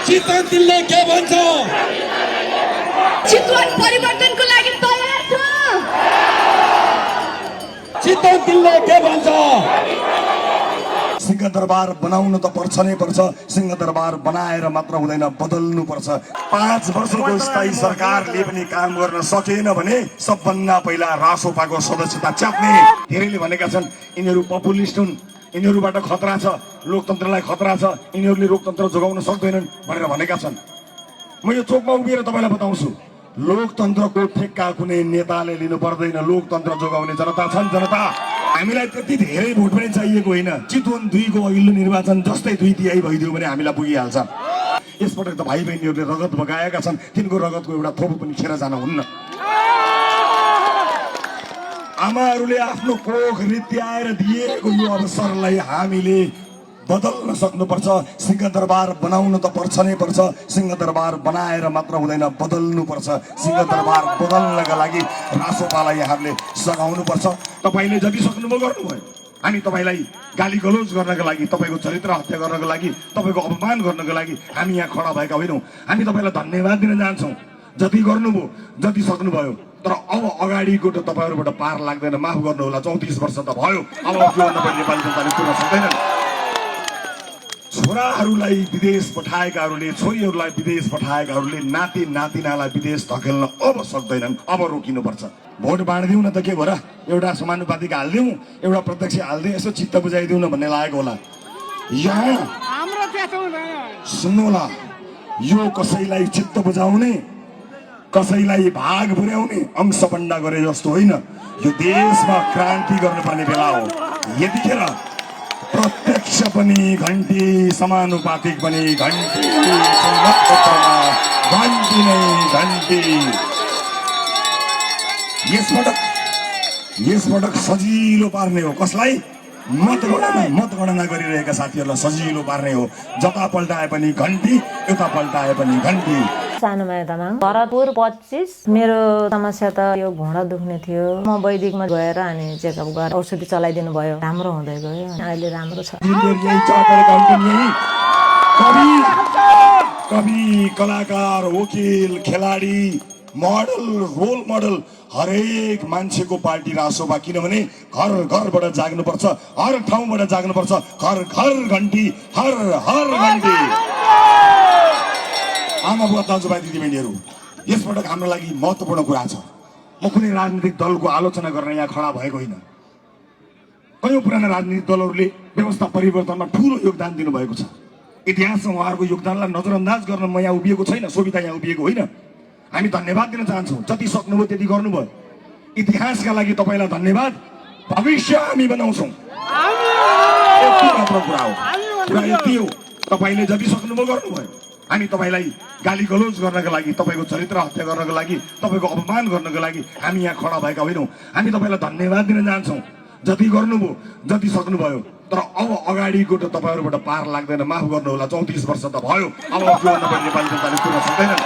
चितवन दिलले के भन्छ? चितवन परिवर्तनको लागि तयार छ। चितवन दिलले के भन्छ? सिंहदरबार बनाउन त पर्छ नै पर्छ। सिंहदरबार बनाएर मात्र हुँदैन, बदल्नु पर्छ। 5 वर्षको स्थायी सरकारले पनि काम गर्न सकेन भने सबभन्दा पहिला रासोपाको सदस्यता च्याप्ने। धेरैले भनेका छन् यिनीहरू पपुलिस्ट हुन्, यिनीहरूबाट खतरा छ, लोकतन्त्रलाई खतरा छ, यिनीहरूले लोकतन्त्र जोगाउन सक्दैनन् भनेर भनेका छन्। म यो चोकमा उभिएर तपाईँलाई बताउँछु, लोकतन्त्रको ठेक्का कुनै नेताले लिनु पर्दैन। लोकतन्त्र जोगाउने जनता छन्। जनता हामीलाई त्यति धेरै भोट पनि चाहिएको होइन। चितवन 2 को अघिल्लो निर्वाचन जस्तै 2 तिहाई भइदियो भने हामीलाई पुगिहाल्छ। यसपटक त भाइ बहिनीहरूले रगत बगाएका छन्, तिनको रगतको एउटा थोपो पनि खेर जान हुन्न। आमाहरूले आफ्नो कोख रित्याएर दिएको यो अवसरलाई हामीले बदल्न सक्नुपर्छ। सिंहदरबार बनाउन त पर्छ नै पर्छ। सिंहदरबार बनाएर मात्र हुँदैन, बदल्नु पर्छ। सिंहदरबार बदल्नका लागि रासोपालाई यहाँहरूले सघाउनु पर्छ। तपाईँले जति सक्नुभयो गर्नुभयो। हामी तपाईँलाई गाली गलोज गर्नका लागि, तपाईँको चरित्र हत्या गर्नको लागि, तपाईँको अपमान गर्नको लागि हामी यहाँ खडा भएका होइनौँ। हामी तपाईँलाई धन्यवाद दिन चाहन्छौँ। जति गर्नुभयो, जति सक्नुभयो। तर अब अगाडिको त तपाईँहरूबाट पार लाग्दैन। माफ गर्नुहोला, 34 वर्ष त भयो। अब योभन्दा बढी नेपाली जनताले पुर्न सक्दैनन्। छोराहरूलाई विदेश पठाएकाहरूले, छोरीहरूलाई विदेश पठाएकाहरूले नाति नातिनालाई विदेश धकेल्न अब सक्दैनन्। अब रोकिनुपर्छ। भोट बाँडिदिउँ न त के भएर, एउटा समानुपातिक हालिदिउँ, एउटा प्रत्यक्ष हालिदिउँ, यसो चित्त बुझाइदिउँ न भन्ने लागेको होला। यहाँ सुन्नुहोला, यो कसैलाई चित्त बुझाउने, कसैलाई भाग पुर्याउने अंशपण्डा गरे जस्तो होइन। यो देशमा क्रान्ति गर्नुपर्ने बेला हो। यतिखेर प्रत्यक्ष पनि घन्टी, समानुपातिक पनि घन्टी, घन्टी नै घन्टी। यसपटक सजिलो पार्ने हो। कसलाई? मतगणना गरिरहेका साथीहरूलाई सजिलो पार्ने हो। जता पल्टाए पनि घन्टी, यता पल्टाए पनि घन्टी। सानो माया तामाङ, भरतपुर 25। मेरो समस्या त यो घुँडा दुख्ने थियो। म वैदिकमा गएर अनि चेकअप गरेर औषधि चलाइदिनु भयो, राम्रो हुँदै गयो। अहिले राम्रो छ। कवि, कलाकार, वकिल, खेलाडी, मोडल, रोल मोडल हरेक मान्छेको पार्टी रासोपा। किनभने घर घरबाट जाग्नुपर्छ, हर ठाउँबाट जाग्नुपर्छ। घर घर घन्टी, हर हर घन्टी। आमा बुवा दाजुभाइ दिदीबहिनीहरू, यसपटक हाम्रो लागि महत्त्वपूर्ण कुरा छ। म कुनै राजनीतिक दलको आलोचना गर्न यहाँ खडा भएको होइन। कयौं पुराना राजनीतिक दलहरूले व्यवस्था परिवर्तनमा ठुलो योगदान दिनुभएको छ। इतिहासमा उहाँहरूको योगदानलाई नजरअन्दाज गर्न म यहाँ उभिएको छैन, सोभिता यहाँ उभिएको होइन। हामी धन्यवाद दिन चाहन्छौँ। जति सक्नुभयो त्यति गर्नुभयो। इतिहासका लागि तपाईँलाई धन्यवाद। भविष्य हामी बनाउँछौँ। यति मात्र कुरा हो। कुरा यति हो, तपाईँले जति सक्नुभयो गर्नुभयो। हामी तपाईँलाई गाली गलोज गर्नको लागि, तपाईँको चरित्र हत्या गर्नको लागि, तपाईँको अपमान गर्नको लागि हामी यहाँ खडा भएका होइनौँ। हामी तपाईँलाई धन्यवाद दिन चाहन्छौँ। जति गर्नुभयो, जति सक्नुभयो। तर अब अगाडिको त तपाईँहरूबाट पार लाग्दैन। माफ गर्नुहोला, 34 वर्ष त भयो। अब योभन्दा बढी नेपाली जनताले पुर्न सक्दैनन्।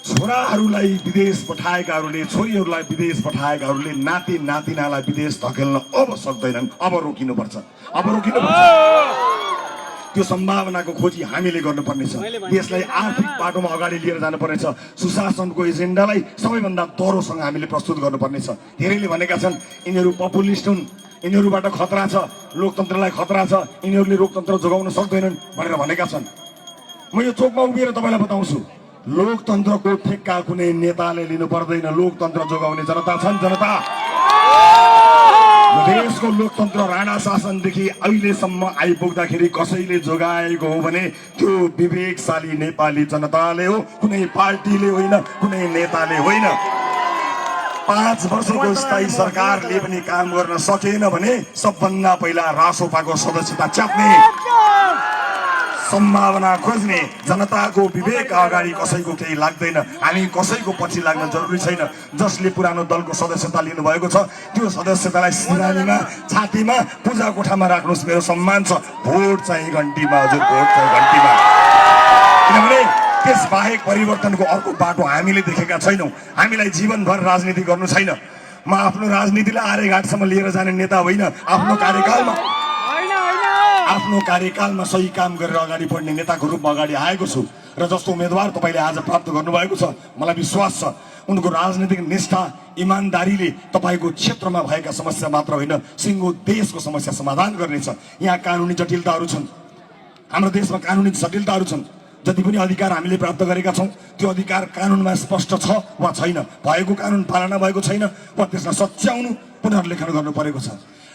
छोराहरूलाई विदेश पठाएकाहरूले, छोरीहरूलाई विदेश पठाएकाहरूले नाति नातिनालाई विदेश धकेल्न अब सक्दैनन्। अब रोकिनुपर्छ। अब रोकिनुपर्छ। त्यो सम्भावनाको खोजी हामीले गर्नुपर्नेछ। देशलाई आर्थिक बाटोमा अगाडि लिएर जानुपर्नेछ। सुशासनको एजेन्डालाई सबैभन्दा तरोसँग हामीले प्रस्तुत गर्नुपर्नेछ। धेरैले भनेका छन् यिनीहरू पपुलिस्ट हुन्, यिनीहरूबाट खतरा छ, लोकतन्त्रलाई खतरा छ, यिनीहरूले लोकतन्त्र जोगाउन सक्दैनन् भनेर भनेका छन्। म यो चोकमा उभिएर तपाईँलाई बताउँछु, लोकतन्त्रको ठेक्का कुनै नेताले लिनु पर्दैन। लोकतन्त्र जोगाउने जनता छन्। जनता देशको लोकतन्त्र राणा शासनदेखि अहिलेसम्म आइपुग्दाखेरि कसैले जोगाएको हो भने त्यो विवेकशाली नेपाली जनताले हो, कुनै पार्टीले होइन, कुनै नेताले होइन। 5 वर्षको स्थायी सरकारले पनि काम गर्न सकेन भने सबभन्दा पहिला रासोपाको सदस्यता च्याप्ने, सम्भावना खोज्ने। जनताको विवेक अगाडि कसैको केही लाग्दैन। हामी कसैको पछि लाग्न जरुरी छैन। जसले पुरानो दलको सदस्यता लिनुभएको छ त्यो सदस्यतालाई सिरानीमा, छातीमा, पूजा कोठामा राख्नुहोस्। मेरो सम्मान छ। भोट चाहिँ घन्टीमा, हजुर, भोट चाहिँ घन्टीमा। किनभने त्यस बाहेक परिवर्तनको अर्को बाटो हामीले देखेका छैनौँ। हामीलाई जीवनभर राजनीति गर्नु छैन। म आफ्नो राजनीतिलाई आर्यघाटसम्म लिएर जाने नेता होइन। आफ्नो कार्यकालमा आफ्नो कार्यकालमा सही काम गरेर अगाडि बढ्ने नेताको रूपमा अगाडि आएको छु र जस्तो उम्मेदवार तपाईँले आज प्राप्त गर्नुभएको छ मलाई विश्वास छ उनको राजनीतिक निष्ठा इमानदारीले तपाईँको क्षेत्रमा भएका समस्या मात्र होइन सिङ्गो देशको समस्या समाधान गर्नेछ। यहाँ कानुनी जटिलताहरू छन्, हाम्रो देशमा कानुनी जटिलताहरू छन्। जति पनि अधिकार हामीले प्राप्त गरेका छौँ त्यो अधिकार कानुनमा स्पष्ट छ वा छैन, भएको कानुन पालना भएको छैन वा त्यसलाई सच्याउनु पुनर्लेखन गर्नु परेको छ।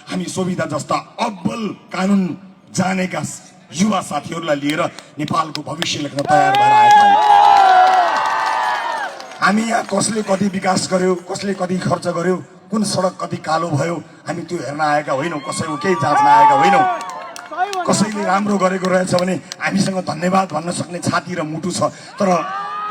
हामी सुविधा जस्ता अब्बल कानुन जानेका युवा साथीहरूलाई लिएर नेपालको भविष्य लेख्न तयार भएर आएका हौँ। हामी यहाँ कसले कति विकास गर्यो, कसले कति खर्च गर्यो, कुन सडक कति कालो भयो हामी त्यो हेर्न आएका होइनौँ, कसैको केही जाँच्न आएका होइनौँ। कसैले राम्रो गरेको रहेछ भने हामीसँग धन्यवाद भन्न सक्ने छाती र मुटु छ, तर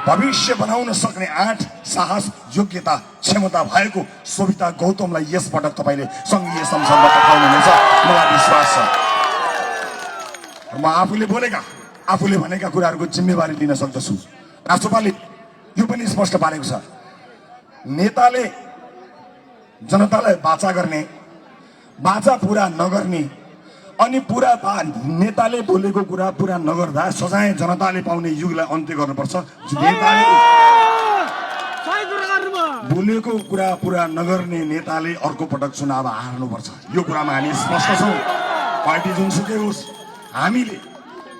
भविष्य बनाउन सक्ने आँट, साहस, योग्यता, क्षमता भएको सोभिता गौतमलाई यसपटक तपाईँले सङ्घीय संसदमा पठाउनुहुनेछ मलाई विश्वास छ। म आफूले बोलेका आफूले भनेका कुराहरूको जिम्मेवारी लिन सक्दछु। राष्ट्रपालले यो पनि स्पष्ट पारेको छ, नेताले जनतालाई बाचा गर्ने, बाचा पुरा नगर्ने अनि नेताले बोलेको कुरा पुरा नगर्दा सजाय जनताले पाउने युगलाई अन्त्य गर्नुपर्छ। नेताले बोलेको कुरा पुरा नगर्ने नेताले अर्को पटक चुनाव हार्नुपर्छ। यो कुरामा हामी स्पष्ट छौँ। पार्टी जुनसुकै होस्, हामीले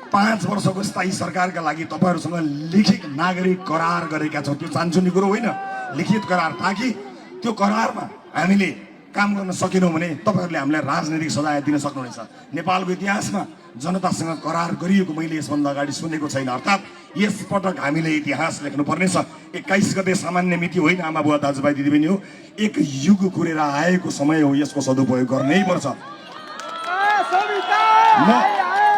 5 वर्षको स्थायी सरकारका लागि तपाईँहरूसँग लिखित नागरिक करार गरेका छौँ। त्यो चान्चुने कुरो होइन, लिखित करार, ताकि त्यो करारमा हामीले काम गर्न सकेनौँ भने तपाईँहरूले हामीलाई राजनीतिक सजाय दिन सक्नुहुनेछ। नेपालको इतिहासमा जनतासँग करार गरिएको मैले यसभन्दा अगाडि सुनेको छैन। अर्थात् यसपटक हामीले इतिहास लेख्नुपर्नेछ। 21 गते सामान्य मिति होइन आमा बुवा दाजुभाइ दिदीबहिनी हो, एक युग कुरेर आएको समय हो, यसको सदुपयोग गर्नै पर्छ।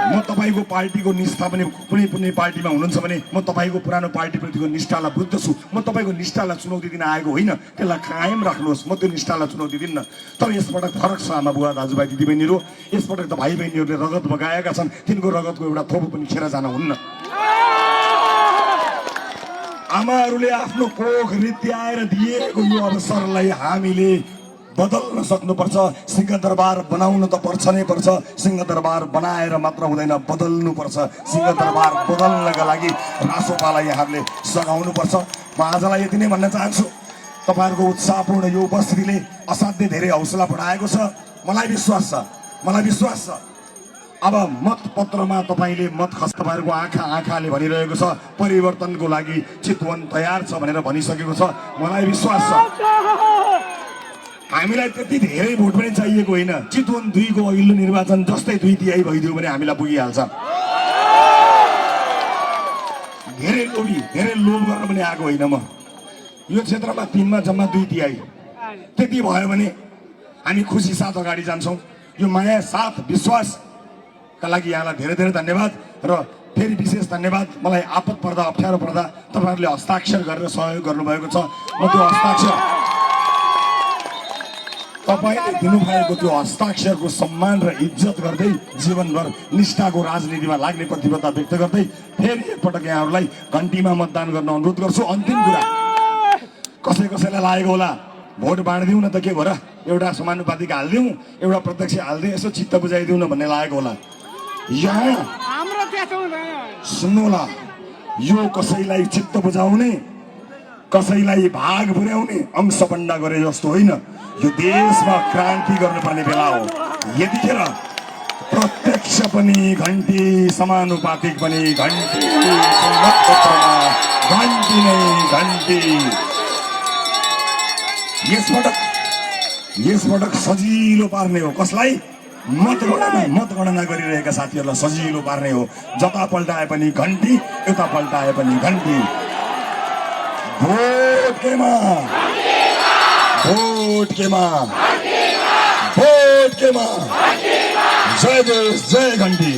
म तपाईँको पार्टीको निष्ठा पनि कुनै पार्टीमा हुनुहुन्छ भने म तपाईँको पुरानो पार्टीप्रतिको निष्ठालाई बुझ्दछु। म तपाईँको निष्ठालाई चुनौती दिन आएको होइन, त्यसलाई कायम राख्नुहोस्, म त्यो निष्ठालाई चुनौती दिन्न। तर यसपटक फरक छ आमा बुवा दाजुभाइ दिदीबहिनीहरू, यसपटक त भाइ बहिनीहरूले रगत बगाएका छन्, तिनको रगतको एउटा थोपो पनि खेर जान हुन्न। आमाहरूले आफ्नो कोख रित्याएर दिएको यो अवसरलाई हामीले बदल्न सक्नुपर्छ। सिंहदरबार बनाउन त पर्छ नै पर्छ, सिंहदरबार बनाएर मात्र हुँदैन, बदल्नुपर्छ। सिंहदरबार बदल्नका लागि रासोपालाई यहाँहरूले सघाउनुपर्छ। म आजलाई यति नै भन्न चाहन्छु, तपाईँहरूको उत्साहपूर्ण यो उपस्थितिले असाध्यै धेरै हौसला बढाएको छ। मलाई विश्वास छ अब मतपत्रमा तपाईँले मत खस, तपाईँहरूको आँखाले भनिरहेको छ परिवर्तनको लागि चितवन तयार छ भनेर भनिसकेको छ। मलाई विश्वास छ हामीलाई त्यति धेरै भोट पनि चाहिएको होइन। चितवन 2 को अघिल्लो निर्वाचन जस्तै 2/3 भइदियो भने हामीलाई पुगिहाल्छ। धेरै लोभ गर्न पनि आएको होइन म। यो क्षेत्रमा 3 मा जम्मा 2/3 त्यति भयो भने हामी खुसी साथ अगाडि जान्छौँ। यो माया, साथ, विश्वासका लागि यहाँलाई धेरै धेरै धन्यवाद र फेरि विशेष धन्यवाद। मलाई आपत पर्दा, अप्ठ्यारो पर्दा तपाईँहरूले हस्ताक्षर गरेर सहयोग गर्नुभएको छ। म त्यो हस्ताक्षर तपाईँले दिनुभएको त्यो हस्ताक्षरको सम्मान र इज्जत गर्दै जीवनभर निष्ठाको राजनीतिमा लाग्ने प्रतिबद्धता व्यक्त गर्दै फेरि एकपटक यहाँहरूलाई घन्टीमा मतदान गर्न अनुरोध गर्छु। अन्तिम कुरा, कसैलाई लागेको होला भोट बाँडिदिउँ न त के भएर, एउटा समानुपातिक हालिदिउँ, एउटा प्रत्यक्ष हालिदिउँ, यसो चित्त बुझाइदिउँ न भन्ने लागेको होला। यहाँ सुन्नुहोला, यो कसैलाई चित्त बुझाउने, कसैलाई भाग पुर्याउने अंशपण्डा गरे जस्तो होइन। यो देशमा क्रान्ति गर्नुपर्ने बेला हो। यतिखेर प्रत्यक्ष पनि घन्टी, समानुपातिक पनि घन्टी, घन्टी नै घन्टी। यसपटक सजिलो पार्ने हो। कसलाई? मतगणना गरिरहेका साथीहरूलाई सजिलो पार्ने हो। जता पल्टाए पनि घन्टी, यता पल्टाए पनि घन्टी। भोट केमा, भोट केमा, भोट केमा, जय देश, जय घन्टी।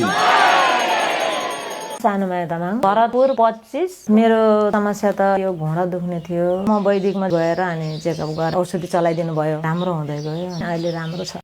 सानुमाया तामाङ, भरतपुर 25। मेरो समस्या त यो घुँडा दुख्ने थियो। म वैदिकमा गएर अनि चेकअप गरेर औषधि चलाइदिनु भयो, राम्रो हुँदै गयो, अहिले राम्रो छ।